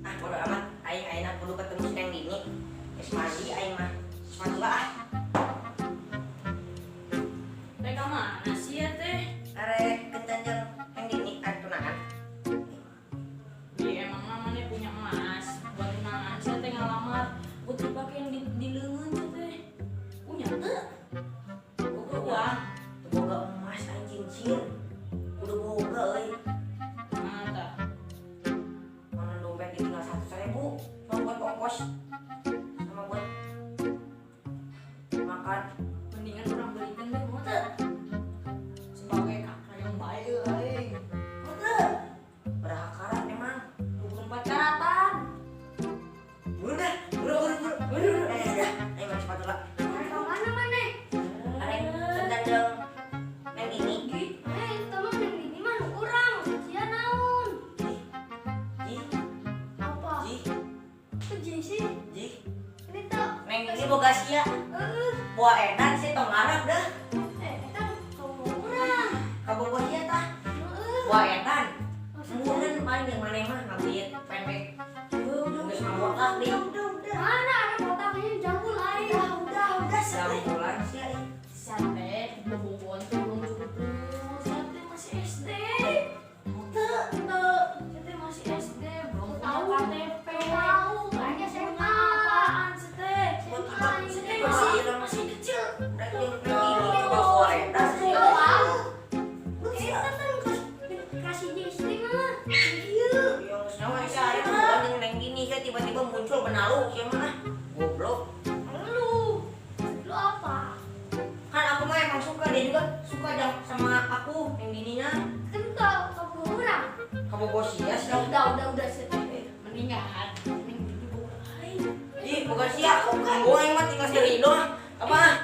Ah, bodo amat. Aing ayeuna kudu ketemu si Neng Dini. Geus mandi aing mah. Geus mandi lah ah. Rek ka mana sih ya teh? Arek kencan jeung Neng Dini arek tunangan. Di emang namanya punya emas buat tunangan saya teh ngalamar buat dipakai yang di leungeun teh teh. Punya teu? Boga Uang. Teu boga emas aing cincin. Kudu boga euy. Nah, tah. Mana dompet ditinggal 100.000 cuma buat ongkos sama buat makan. Mendingan urang belikan deh mau teu? Sebagai kakak yang baik euy. Mau teu? Berapa karat emang? 24 karatan. Udah, udah, udah, udah, udah, udah, udah. Ayo mandi sepatu lah. Arek ka mana maneh? Arek kencan jeung Neng Dini. Eh, itu mah Neng Dini mah nu urang. Sia naon? Jih, Apa? jih, Itu jih sih. Jih. Ini tuh. Neng Dini boga sia. Heeh. Boa edan sih tong ngarep dah. Eh, eta kamu urang. Kabogoh sia tah. Heeh. Boa edan. Maksudnya? Mungkin paling yang mana mah ngabeuit pendek. Udah, Geus ngabotak deui. udah, udah. Mana ada botaknya jambul aing. Udah, udah, Jambulan sia ih. Sate bobogohan tuh belum cukup umur. Sate masih SD. Teu. Teu, sate masih SD, belum punya Tahu. KTP. Tahu, kayaknya SMA. Apaan sih teh? Buat Sate tiba masih tiba masih kecil. Neng Dini coba boa edan sih. Tahu. Lu sia. Eta kan kasih SD mah. Iya. Yang geus nyawa sia ari bobogohan jeung Neng Dini sia tiba-tiba muncul benalu sia mah. Goblok. Lu. Lu apa? Kan aku mah emang suka, dia juga suka jang sama aku Neng Dininya. Kan kau kamu urang. Kabogoh sia sia. Udah, sih. Mendingan Neng Dini boga aing. Ih, boga sia. Gua yang mah tinggal si Ridho. Apa?